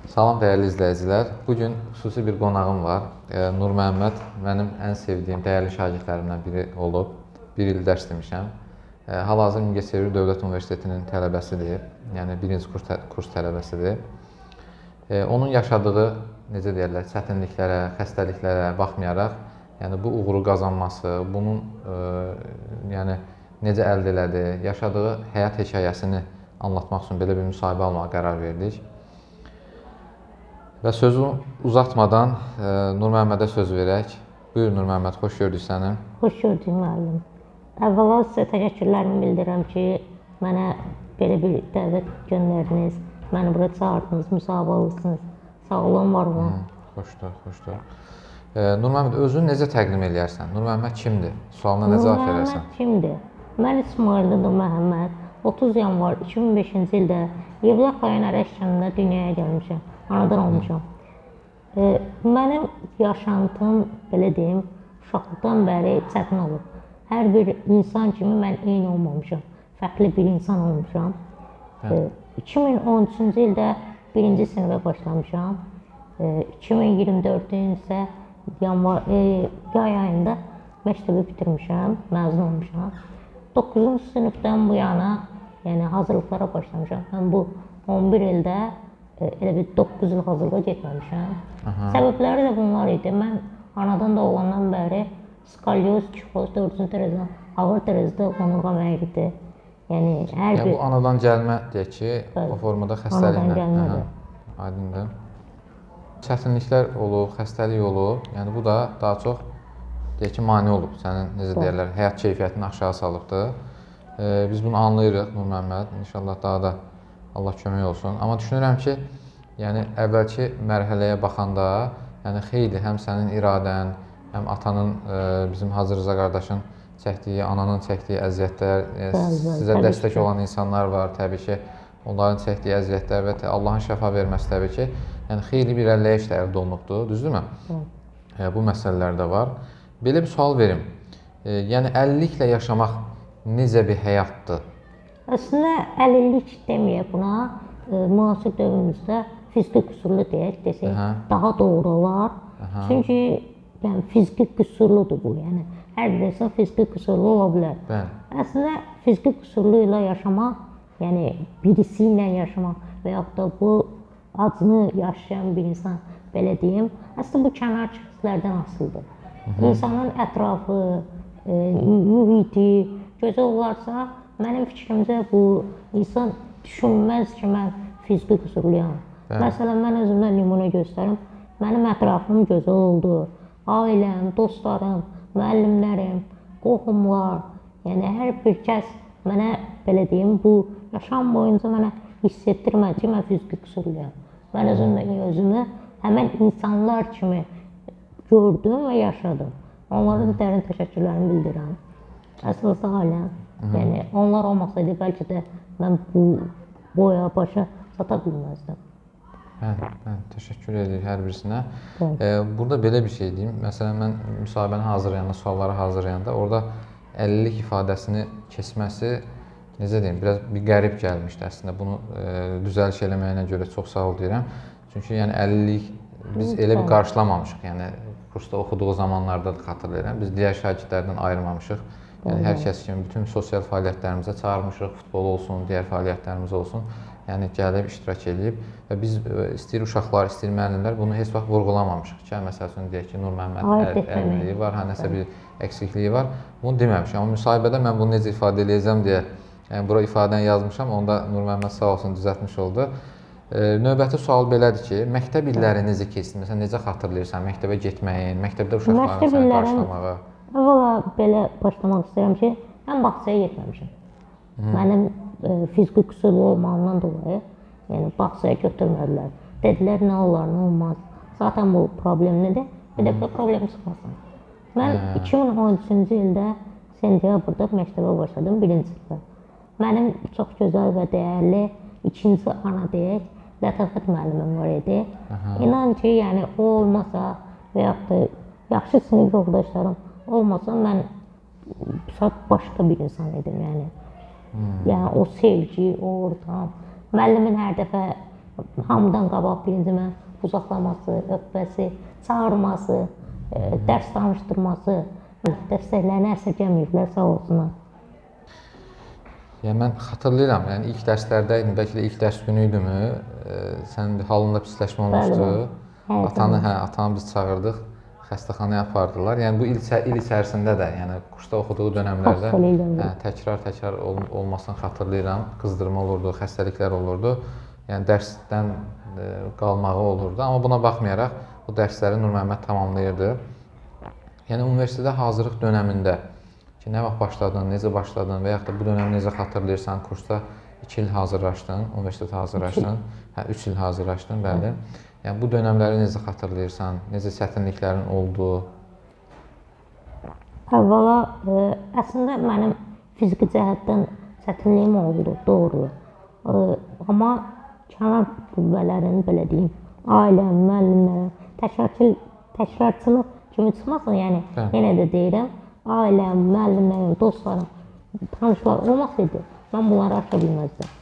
Salam dəyərli izləyicilər. Bu gün xüsusi bir qonağım var. Nurməhəmməd mənim ən sevdiyim, dəyərli şagirdlərimdən biri olub. Bir il dərs demişəm. Hal-hazırda Mingəçevir Dövlət Universitetinin tələbəsidir. Yəni birinci kurs tələbəsidir. Onun yaşadığı, necə deyirlər, çətinliklərə, xəstəliklərə baxmayaraq, yəni bu uğuru qazanması, bunun yəni necə əldə elədi, yaşadığı həyat hekayəsini anlatmaq üçün belə bir müsahibə almağa qərar verdik. Və sözü uzatmadan Nurməhəmmədə söz verək. Buyur Nurməhəmməd, xoş gördük səni. Xoş gördük müəllim. Əvvəla sizə təşəkkürlərimi bildirirəm ki, mənə belə bir dəvət göndərdiniz, məni bura çağırdınız, müsahibə alırsınız. Sağ olun, var olun. Xoşdur, xoşdur. Nurməhəmməd, özünü necə təqdim eləyərsən? Nurməhəmməd kimdir? Sualına nə cavab verərsən? Nurməhəmməd kimdir? Mən İsmayıllı Nurməhəmməd, 30 yanvar 2005-ci ildə Yevlax rayon Ərəş kəndində dünyaya gəlmişəm. Anadan olmuşam. Mənim yaşantım, belə deyim, uşaqlıqdan bəri çətin olub. Hər bir insan kimi mən eyni olmamışam. Fərqli bir insan olmuşam. 2013-cü ildə birinci sinifə başlamışam. 2024-cü isə yanvar, yay ayında məktəbi bitirmişəm, məzun olmuşam. 9-cu sinifdən bu yana, yəni hazırlıqlara başlamışam. Mən bu 11 ildə elə bir 9 il hazırlığa getməmişəm. Aha. Səbəbləri də bunlar idi. Mən anadan da olandan bəri skalyoz, kifoz, 4-cü dərəcədən ağır dərəcədə onurğa məyridir. Yəni hər bir... Bu anadan gəlmə deyək ki, bəli, o formada xəstəliklə. Anadan gəlmədir. Aydındır. Çətinliklər olub, xəstəlik olub. Yəni bu da daha çox deyək ki, mane olub. Sənin necə deyirlər, həyat keyfiyyətini aşağı salıbdır. Biz bunu anlayırıq Nurməhəmməd. İnşallah daha da Allah kömək olsun. Amma düşünürəm ki, yəni əvvəlki mərhələyə baxanda, yəni xeyli həm sənin iradən, həm atanın, bizim Hacı Rıza qardaşın çəkdiyi, ananın çəkdiyi əziyyətlər, sizə dəstək olan insanlar var təbii ki, onların çəkdiyi əziyyətlər və Allahın şəfa verməsi təbii ki, yəni xeyli bir irəliləyiş də əldə olunubdur, düzdürmü? Bu məsələlər də var. Belə bir sual verim. Yəni əlilliklə yaşamaq necə bir həyatdır? Əslində, əlillik deməyək buna, müasir dövrümüzdə fiziki qüsurlu deyək, desək, daha doğru olar. Aha. Çünki yəni, fiziki qüsurludur bu, yəni hər bir insan fiziki qüsurlu ola bilər. Bəli. Əslində, fiziki qüsurlu ilə yaşamaq, yəni birisi ilə yaşamaq və yaxud da bu acını yaşayan bir insan, belə deyim, əslində bu kənar şəxslərdən asılıdır. İnsanın ətrafı, mühiti gözəl olarsa, mənim fikrimcə bu insan düşünməz ki, mən fiziki qüsurluyam. Məsələn, mən özümdən nümunə göstərim. Mənim ətrafım gözəl oldu. Ailəm, dostlarım, müəllimlərim, qohumlar, yəni hər bir kəs mənə, belə deyim, bu yaşam boyunca mənə hiss etdirmədi ki, mən fiziki qüsurluyam. Mən özümü həmən insanlar kimi gördüm və yaşadım. Onlara da dərin təşəkkürlərimi bildirəm. Əsas ailəm. Yəni onlar olmasaydı bəlkə də mən bu boya başa çata bilməzdim. Bəli, bəli, təşəkkür edirik hər birisinə. Burada belə bir şey deyim. Məsələn, mən müsahibəni hazırlayanda, sualları hazırlayanda orada əlillik ifadəsini keçməsi, necə deyim, biraz bir qərib gəlmişdi əslində. Bunu düzəliş eləməyinə görə çox sağ ol deyirəm. Çünki yəni əlillik biz elə bir qarşılamamışıq. Yəni kursda oxuduğu zamanlarda da xatırlayıram. Biz digər şagirdlərdən ayırmamışıq. Yəni hər kəs kimi bütün sosial fəaliyyətlərimizə çağırmışıq, futbol olsun, digər fəaliyyətlərimiz olsun. Yəni gəlib iştirak eləyib və biz istəyir uşaqlar, istəyir müəllimlər bunu heç vaxt vurğulamamışıq ki, məsəl üçün deyək ki, Nurməhəmməd əlilliyi var, hə nəsə bir əksikliyi var. Bunu deməmişik. Amma müsahibədə mən bunu necə ifadə eləyəcəm deyə, yəni bura ifadəni yazmışam, onda Nurməhəmməd sağ olsun düzəltmiş oldu. Növbəti sual belədir ki, məktəb illəri necə keçdi? Məsələn, necə xatırlayırsan məktəbə getməyin, məktəbdə uşaqların səni qarşılamağı? Əvvəla belə başlamaq istəyirəm ki, mən bağçaya getməmişəm. Mənim fiziki qüsurlu olmağımdan dolayı, yəni bağçaya götürmədilər. Dedilər, nə olar, nə olmaz. Zaten bu problem nədir? Bir də bu problem çıxmasın. Mən 2013-cü ildə sentyabrda məktəbə başladım, birinci sinifə. Mənim çox gözəl və dəyərli ikinci ana deyək, Lətafət müəllimim var idi. İnan ki, yəni o olmasa və yaxud da yaxşı sinif yoldaşlarım olmasa mən başqa bir insan idim, yəni. Yəni o sevgi, o ortam, müəllimin hər dəfə Hamıdan qabaq birinci mən qucaqlaması, öpməsi, çağırması, dərs danışdırması, dəstəklərini əsirgəməyiblər, sağ olsunlar. Yəni mən xatırlayıram, yəni ilk dərslərdə idim, bəlkə də ilk dərs günü idimi, sənin bir halında pisləşmə olmuşdu. Bəli, atanı, hə, atanı biz çağırdıq, xəstəxanaya apardılar. Yəni bu il içərisində də, yəni kursda oxuduğu dönəmlərdə hə, təkrar-təkrar olmasını xatırlayıram. Qızdırma olurdu, xəstəliklər olurdu. Yəni dərsdən qalmağı olurdu. Amma buna baxmayaraq bu dərsləri Nurməhəmməd tamamlayırdı. Yəni universitetə hazırlıq dönəmində ki, nə vaxt başladın, necə başladın və yaxud da bu dönəmi necə xatırlayırsan, kursda 2 il hazırlaşdın, universitetə hazırlaşdın, hə 3 il hazırlaşdın, bəli. Yəni bu dönəmləri necə xatırlayırsan, necə çətinliklərin oldu? Əvvəla, əslində mənim fiziki cəhətdən çətinliyim oldu, doğru. Amma kənar qüvvələrin, belə deyim, ailəm, müəllimlərim, təkrarçılıq kimi çıxmasın, yəni yenə də deyirəm, ailəm, müəllimlərim, dostlarım, tanışlar olmasaydı, mən bunları aşa bilməzdim.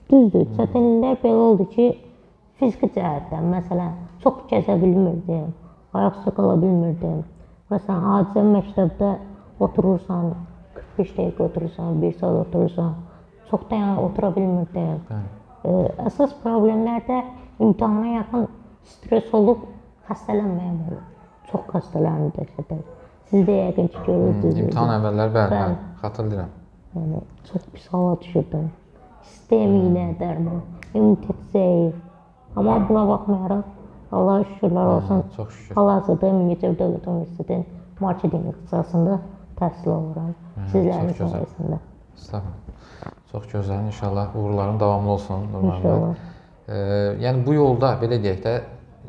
Düzdür, çətinliklər belə oldu ki, fiziki cəhətdən, məsələn, çox gəzə bilmirdim, ayaq üstə qala bilmirdim. Məsələn, adicə məktəbdə oturursan, 45 dəqiqə oturursan, 1 saat oturursan, çox da yəni otura bilmirdim. Əsas problemlər də imtahana yaxın stres olub xəstələnməyim olur. Çox xəstələndim dəhşətə. Siz də yəqin ki, görürdünüz. İmtahan əvvəllər, bəli, bəli, xatırlayıram. Yəni, çox pis hala düşürdüm. Sistem ilə dərman, immunitet zəif. Amma buna baxmayaraq, Allaha şükürlər olsun. Çox şükür. Hal-hazırda Mingəçevir Dövlət Universitetinin marketinq ixtisasında təhsil alıram. Sizlərin sayəsində. Estağfurullah. Çox gözəl. İnşallah uğurların davamlı olsun, Nurməhəmməd. Yəni bu yolda, belə deyək də,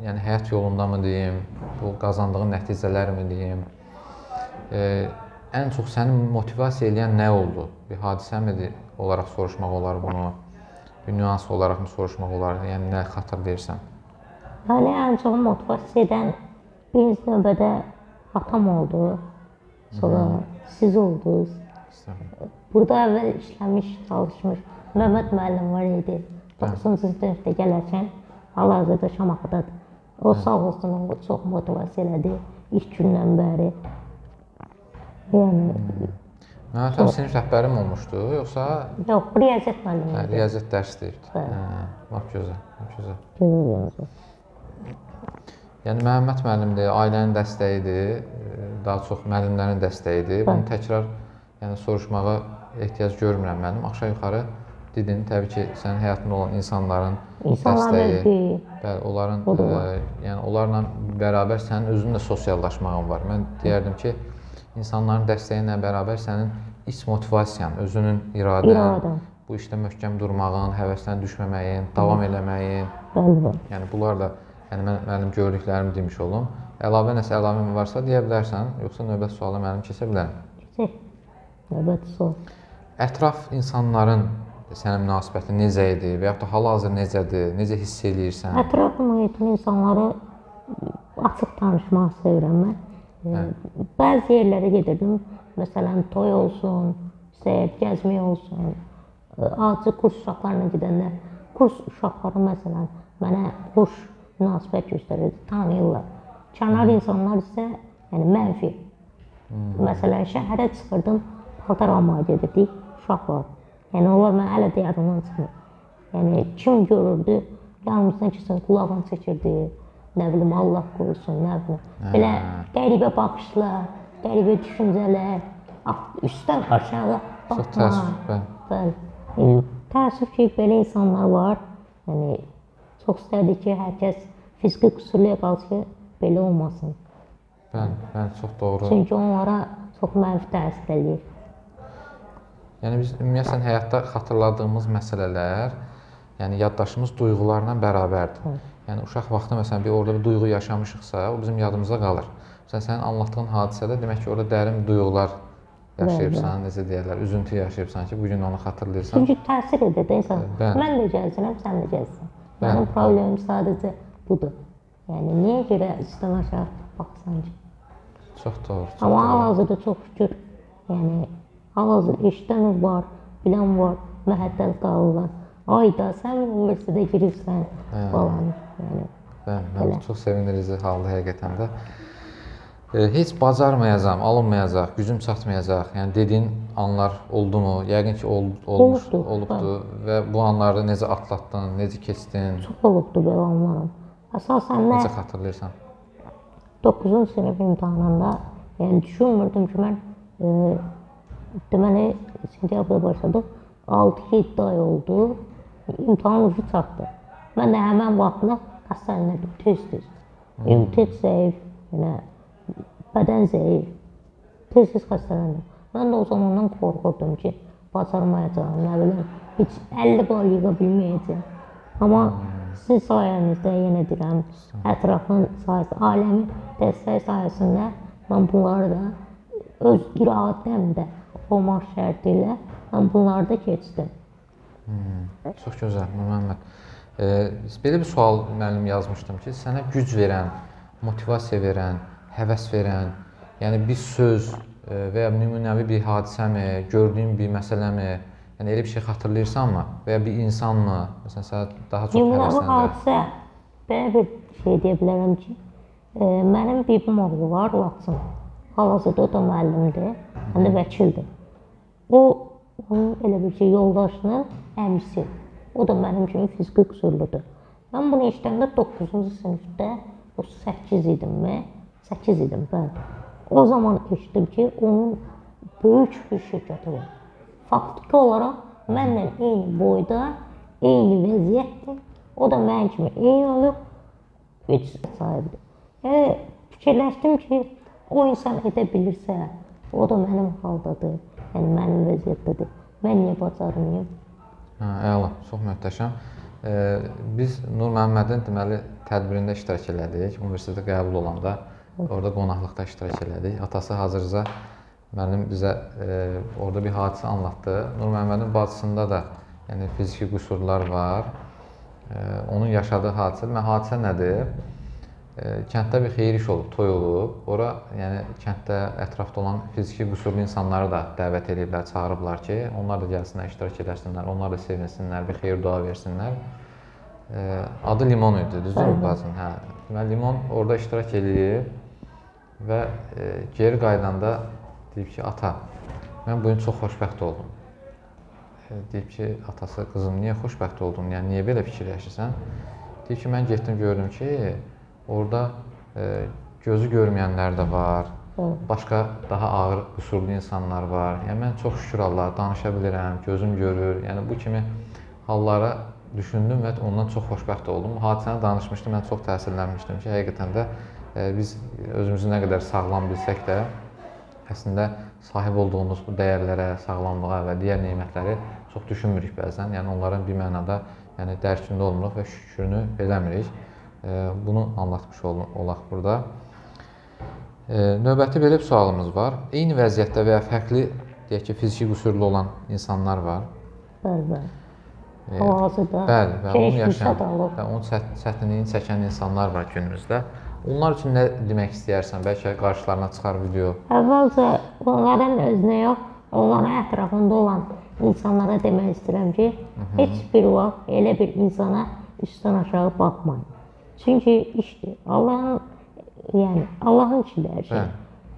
yəni həyat yolunda mı deyim, bu qazandığın nəticələr mi deyim, ən çox səni motivasiya eləyən nə oldu? Bir hadisə midir olaraq soruşmaq olar bunu? Bir nüans olaraq mı soruşmaq olar? Yəni nə xatırlayırsan? Məni ən çox motivasiya edən birinci növbədə atam oldu, sonra siz oldunuz. Burada əvvəl işləmiş, çalışmış Məhəmməd müəllim var idi. 9-cu sinifdə gələrkən hal-hazırda Şamaxıdadır. O sağ olsun, o çox motivasiya elədi ilk gündən bəri. Yəni Məhəmməd müəllim sinif rəhbərim olmuşdu, yoxsa? Yox, riyaziyyat müəllimi idi. Riyaziyyat dərsi deyirdi. Lap gözəl, lap gözəl. Gözəl. Yəni Məhəmməd müəllimdir, ailənin dəstəyidir, daha çox müəllimlərin dəstəyidir. Bunu təkrar yəni soruşmağa ehtiyac görmürəm mənim. Aşağı yuxarı dedin, təbii ki, sənin həyatında olan insanların dəstəyi, bəli, onların, yəni onlarla bərabər sənin özünün də sosiallaşmağın var. Mən deyərdim ki, insanların dəstəyi ilə bərabər sənin iç motivasiyan, özünün iradən, bu işdə möhkəm durmağın, həvəsdən düşməməyin, davam eləməyin. Yəni bunlar da, yəni mənim gördüklərimi demiş olum. Əlavə nəsə əlavə varsa deyə bilərsən, yoxsa növbəti suala mənim keçə bilərəm. Keçək. Növbəti sual. Ətraf insanların sənə münasibəti necə idi və yaxud da hal-hazır necədir, necə hiss eləyirsən? Ətraf mühitin insanları açıq danışmağı sevirəm mən. Bəzi yerlərə gedirdim, məsələn, toy olsun, seyir, gəzmək olsun, acı kurs uşaqlarına gedəndə, kurs uşaqları məsələn, mənə xoş münasibət göstərirdi, tanıyırlar. Kənar insanlar isə yəni, mənfi. Məsələn, şəhərə çıxırdım, paltar almağa gedirdik, uşaq var. Yəni, onlar mənə hələ də yadımdan çıxmır. Yəni, kim görürdü, yanımızdan keçən qulağını çəkirdi, nə bilim, Allah qorusun, nə bilim. Belə qəribə baxışlar, qəribə düşüncələr, üstdən aşağı baxma. Çox təəssüf, bəli. Bəli. Təəssüf ki, belə insanlar var. Yəni, çox istərdik ki, hər kəs fiziki qüsurluya qarşı belə olmasın. Bəli, bəli, çox doğru. Çünki onlara çox mənfi təsir eləyir. Yəni, biz ümumiyyətlə həyatda xatırladığımız məsələlər, yəni yaddaşımız duyğularla bərabərdir. Yəni, uşaq vaxtı, məsələn, bir orada bir duyğu yaşamışıqsa, o bizim yadımıza qalır. Məsələn, sənin anlatdığın hadisədə demək ki, orada dərin duyğular yaşayıbsan, necə deyərlər, üzüntü yaşayıbsan ki, bugün onu xatırlayırsan. Çünki təsir edir də insan. Mən də gəlsənəm, sən də gəlsən. Mənim problemim sadəcə budur. Yəni, niyə görə üstdən aşağı baxsan ki? Çox doğru. Amma hal-hazırda çox şükür, yəni, hal-hazırda eşidən var, bilən var, məhəttəl qalırlar. Ay da sən universitetə giribsən falan. Yəni Bəli, çox sevindirici haldır həqiqətən də. Heç bacarmayacağam, alınmayacaq, gücüm çatmayacaq. Yəni dediyin anlar oldumu? Yəqin ki, olmuşdu, olubdu və bu anları necə atlatdın, necə keçdin? Çox olubdu belə anlarım. Əsasən nə? Necə xatırlayırsan? 9-cu sinif imtahanında, yəni düşünmürdüm ki, mən deməli sentyabrda başladıq, 6-7 ay oldu, imtahan ucu çatdı. Mən də həmən vaxtında xəstələnirdim, tez-tez. İmmunitet zəif, yəni bədən zəif, tez-tez xəstələnirdim. Mən də o zamandan qorxurdum ki, bacarmayacağam, nə bilim, heç 50 bal yığa bilməyəcəm. Amma sizin sayənizdə, yenə deyirəm, ətrafın sayəsində, ailəmin dəstəyi sayəsində mən bunları da öz iradəmdə olmaq şərti ilə mən bunları da keçdim. Çox gözəl, Nurməmməd. Belə bir sual müəllim yazmışdım ki, sənə güc verən, motivasiya verən, həvəs verən, yəni bir söz və ya nümunəvi bir hadisəmi, gördüyün bir məsələmi, yəni elə bir şey xatırlayırsanmı və ya bir insanmı, məsələn, sənə daha çox nümunəvi həvəsləndirən? Hadisə, belə bir şey deyə bilərəm ki, mənim bibim oğlu var, Laçın. Hal-hazırda o da müəllimdir, həm də vəkildir. O, onun elə bir şey, yoldaşının əmisi. O da mənim kimi fiziki qüsurludur. Mən bunu eşidəndə 9-cu sinifdə 8 idim, 8 idim, bəli. O zaman eşitdim ki, onun böyük bir şirkəti var. Faktiki olaraq mənlə eyni boyda, eyni vəziyyətdir. O da mənim kimi eyni olub, güc sahibidir. Yəni, fikirləşdim ki, o insan edə bilirsə, o da mənim haldadır, yəni mənim vəziyyətdədir. Mən niyə bacarmayım? Hə, əla, çox möhtəşəm. Biz Nurməmmədin deməli tədbirində iştirak elədik. Universitetə qəbul olanda orada qonaqlıqda iştirak elədik. Atası Hacı Rza müəllim bizə orada bir hadisə anlatdı. Nurməmmədin bacısında da yəni fiziki qüsurlar var. Onun yaşadığı hadisə, deməli hadisə nədir? Kənddə bir xeyir iş olub, toy olub. Ora, yəni kənddə, ətrafda olan fiziki qüsurlu insanları da dəvət eləyiblər, çağırıblar ki, onlar da gəlsinlər, iştirak edərsinlər, onlar da sevinsinlər, bir xeyir dua versinlər. Adı Limon idi, düzdürmü bacın? Hə. Deməli Limon orada iştirak eləyib və geri qayıdanda deyib ki, ata, mən bu gün çox xoşbəxt oldum. Deyib ki, atası, qızım, niyə xoşbəxt oldun? Yəni niyə belə fikirləşirsən? Deyib ki, mən getdim, gördüm ki, orada gözü görməyənlər də var, başqa daha ağır qüsurlu insanlar var. Yəni mən çox şükür Allaha danışa bilirəm, gözüm görür. Yəni bu kimi hallara düşündüm və ondan çox xoşbəxt oldum. Bu hadisəni danışmışdım, mən çox təsirlənmişdim ki, həqiqətən də biz özümüzü nə qədər sağlam bilsək də, əslində sahib olduğumuz bu dəyərlərə, sağlamlığa və digər nemətləri çox düşünmürük bəzən. Yəni onların bir mənada yəni dərkində olmuruq və şükrünü eləmirik. Bunu anlatmış olaq burada. Növbəti belə bir sualımız var. Eyni vəziyyətdə və ya fərqli, deyək ki, fiziki qüsurlu olan insanlar var. Bəli, bəli. Hal-hazırda bəli, bəli, onu yaşayan, bəli, onun çətinliyini çəkən insanlar var günümüzdə. Onlar üçün nə demək istəyərsən? Bəlkə qarşılarına çıxar video. Əvvəlcə onların özünə yox, onların ətrafında olan insanlara demək istəyirəm ki, heç bir vaxt elə bir insana üstdən aşağı baxmayın. Çünki işdir. Allahın, yəni Allahın işidir hər şey.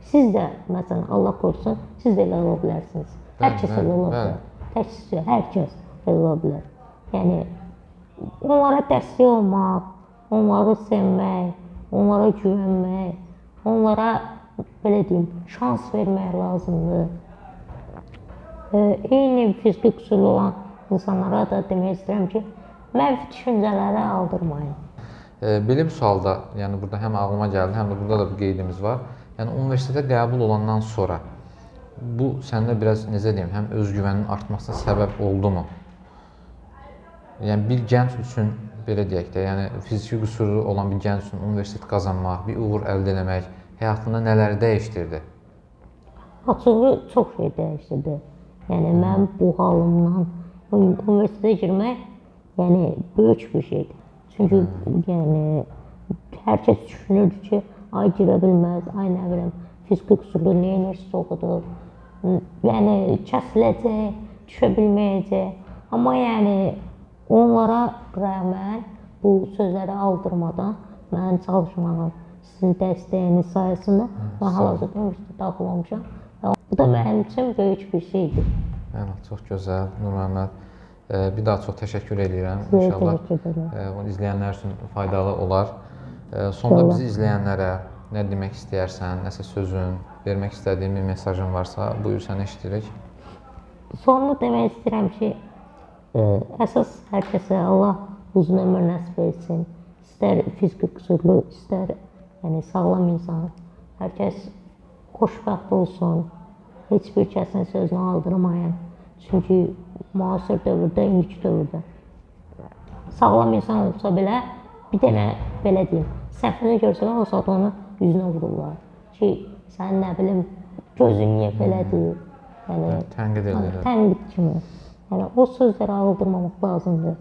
Siz də məsələn Allah qorusun, siz də elə ola bilərsiniz. Hər kəs elə ola bilər. Tək siz, hər kəs elə ola bilər. Yəni onlara dəstək olmaq, onları sevmək, onlara güvənmək, onlara belə deyim, şans vermək lazımdır. Eyni fiziki qüsurlu olan insanlara da demək istəyirəm ki, mənfi düşüncələrə aldırmayın. Belə bir sual da, yəni burada həm ağlıma gəldi, həm də burada da bir qeydimiz var. Yəni universitetə qəbul olandan sonra bu səndə biraz necə deyim, həm özgüvənin artmasına səbəb oldu mu? Yəni bir gənc üçün belə deyək də, yəni fiziki qüsurlu olan bir gənc üçün universitet qazanmaq, bir uğur əldə eləmək həyatında nələri dəyişdirdi? Açığı çox şey dəyişdirdi. Yəni mən bu halımdan universitetə girmək, yəni böyük bir şeydir. Çünki yəni hər kəs düşünürdü ki, ay girə bilməz, ay nə bilim, fiziki qüsurlu nə universitet oxudu, yəni kəsiləcək, düşə bilməyəcək. Amma yəni Onlara rəğmən bu sözləri aldırmadan mən çalışmağım, sizin dəstəyiniz sayəsində mən hal-hazırda universitetə daxil olmuşam. Və bu da mənim üçün böyük bir şeydir. Bəli, çox gözəl Nurməhəmməd. Bir daha çox təşəkkür edirəm. İnşallah onu izləyənlər üçün faydalı olar. Sonda bizi izləyənlərə nə demək istəyərsən, nəsə sözün, vermək istədiyin bir mesajın varsa, buyur, səni eşidirik. Sonunda demək istəyirəm ki, əsas hər kəsə Allah uzun ömür nəsib etsin. İstər fiziki qüsurlu, istər yəni sağlam insan. Hər kəs xoşbəxt olsun. Heç bir kəsin sözünü aldırmayın. Çünki müasir dövrdə, indiki dövrdə sağlam insan olsa belə bir dənə belə deyim, səhvini görsələr o saat onu üzünə vururlar ki, sən nə bilim gözün niyə belədir? Yəni tənqid edirlər. Tənqid kimi. Yəni o sözləri aldırmamaq lazımdır.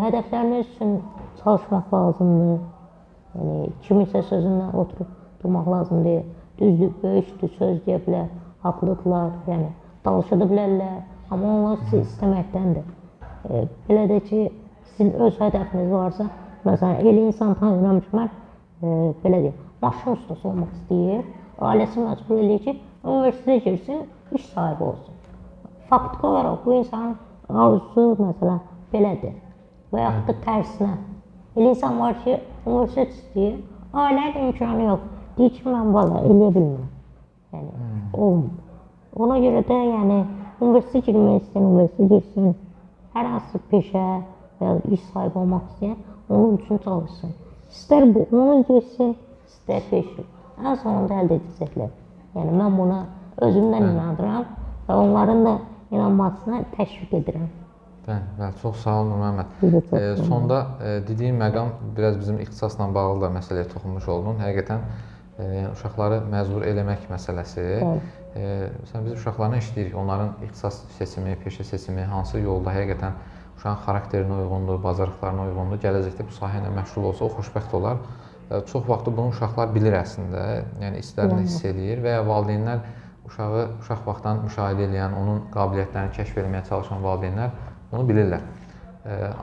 Hədəfləriniz üçün çalışmaq lazımdır. Yəni kiminsə sözündən oturub durmaq lazım deyil. Düzdür, böyükdür, söz deyə bilər, haqlıdırlar, yəni danışa da bilərlər, amma onlar sizi istəməkdəndir. Belə də ki, sizin öz hədəfiniz varsa, məsələn, elə insan tanıyıram ki, mən belə deyim, maşın ustası olmaq istəyir, ailəsi məcbur eləyir ki, universitetə girsin, iş sahibi olsun. Faktiki olaraq bu insanın arzusu, məsələn, belədir. Və yaxud da tərsinə. Elə insan var ki, universitet istəyir, ailənin imkanı yox. Deyir ki, mən valla eləyə bilmirəm. Yəni, olmur. Ona görə də, yəni, universitetə girmək istəyən, universitetə girsin, hər hansı peşə və ya iş sahibi olmaq istəyən, onun üçün çalışsın. İstər bu, onu girsin, istər peşə. Ən sonunda əldə edəcəklər. Yəni, mən buna özümdən inanıram və onların da inanmasına təşviq edirəm. Bəli, bəli, çox sağ ol Nurməhəmməd. Sonda dediyin məqam biraz bizim ixtisasla bağlı da məsələyə toxunmuş oldun. Həqiqətən, yəni uşaqları məcbur eləmək məsələsi. Məsələn, biz uşaqlarla işləyirik, onların ixtisas seçimi, peşə seçimi, hansı yolda həqiqətən uşağın xarakterinə uyğundur, bacarıqlarına uyğundur, gələcəkdə bu sahə ilə məşğul olsa, o xoşbəxt olar. Çox vaxtı bunu uşaqlar bilir əslində, yəni istərində hiss eləyir və ya valideynlər uşağı uşaq vaxtdan müşahidə eləyən, onun qabiliyyətlərini kəşf etməyə çalışan valideynlər bunu bilirlər.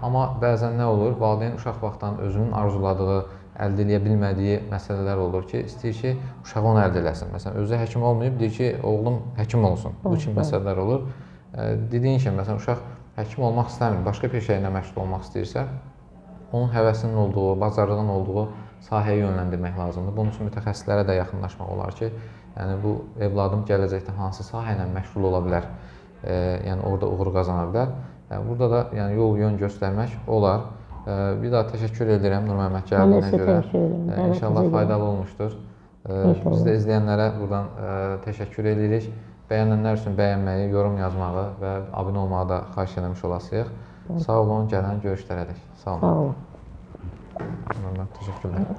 Amma bəzən nə olur? Valideyn uşaq vaxtdan özünün arzuladığı, əldə eləyə bilmədiyi məsələlər olur ki, istəyir ki, uşağı onu əldə eləsin. Məsələn, özü həkim olmayıb, deyir ki, oğlum həkim olsun. Bu kimi məsələlər olur. Dediyin kimi, məsələn, uşaq həkim olmaq istəmir, başqa peşə ilə məşğul olmaq istəyirsə, onun həvəsinin olduğu, bacarığının olduğu sahəyə yönləndirmək lazımdır. Bunun üçün mütəxəssislərə də yaxınlaşmaq olar ki, yəni bu evladım gələcəkdə hansı sahə ilə məşğul ola bilər, yəni orada uğur qazana bilər. Yəni, burada da yəni, yol, yön göstərmək olar. Bir daha təşəkkür edirəm Nurməhəmməd gəldiyinə görə. İnşallah faydalı olmuşdur. Biz də izləyənlərə buradan təşəkkür edirik. Bəyənənlər üçün bəyənməyi, yorum yazmağı və abunə olmağı da xahiş eləmiş olasıyıq. Sağ olun, gələn görüşlərədək. Sağ olun. Sağ olun. Təşəkkürlər.